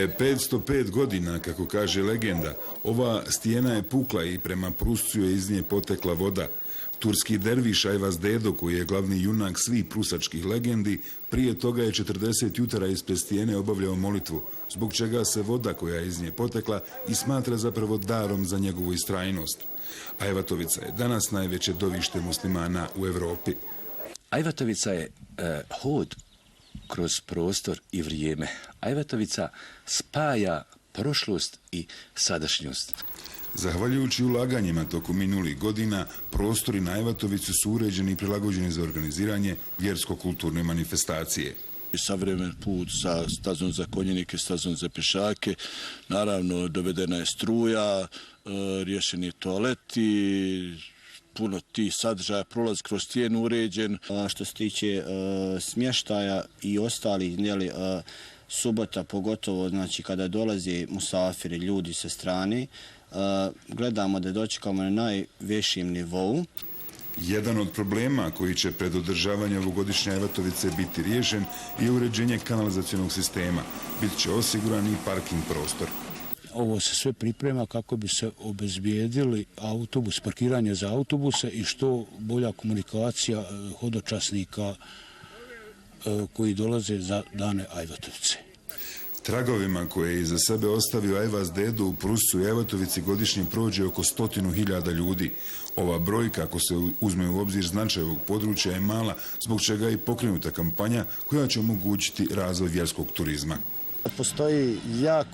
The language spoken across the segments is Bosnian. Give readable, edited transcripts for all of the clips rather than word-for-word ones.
Prije 505 godina, kako kaže legenda, ova stijena je pukla i prema Pruscu je iz nje potekla voda. Turski derviš Ajvaz Dedo, koji je glavni junak svih prusačkih legendi, prije toga je 40 jutara ispred stijene obavljao molitvu, zbog čega se voda koja je iz nje potekla i smatra zapravo darom za njegovu istrajnost. Ajvatovica je danas najveće dovište muslimana u Europi. Ajvatovica je hod kroz prostor i vrijeme. Ajvatovica spaja prošlost i sadašnjost. Zahvaljujući ulaganjima tokom minulih godina, prostori na Ajvatovici su uređeni i prilagođeni za organiziranje vjersko-kulturne manifestacije. Savremen put sa stazom za konjenike, stazom za pješake, naravno dovedena je struja, riješeni toaleti, puno tih sadržaja, prolaz kroz stijenu uređen. Što se tiče smještaja i ostalih, subota pogotovo, znači kada dolaze musafiri, ljudi sa strane, gledamo da dočekamo na najvišem nivou. Jedan od problema koji će pred održavanje ovogodišnje Ajvatovice biti riješen je uređenje kanalizacionog sistema. Bit će osiguran i parking prostor. Ovo se sve priprema kako bi se obezbijedili parkiranje za autobuse i što bolja komunikacija hodočasnika koji dolaze za dane Ajvatovice. Tragovima koje je iza sebe ostavio Ajvaz Dedo u Pruscu i Ajvatovici godišnje prođe oko 100.000 ljudi. Ova brojka, ako se uzme u obzir značaj ovog područja, je mala, zbog čega je i pokrenuta kampanja koja će omogućiti razvoj vjerskog turizma. Postoji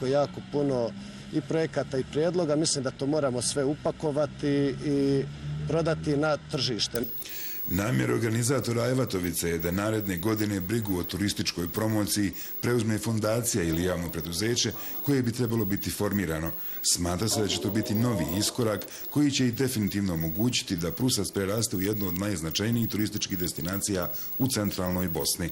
jako puno i projekata i prijedloga. Mislim da to moramo sve upakovati i prodati na tržište. Namjer organizatora Ajvatovice je da naredne godine brigu o turističkoj promociji preuzme fondacija ili javno preduzeće koje bi trebalo biti formirano. Smatra se da će to biti novi iskorak koji će i definitivno omogućiti da Prusac preraste u jednu od najznačajnijih turističkih destinacija u centralnoj Bosni.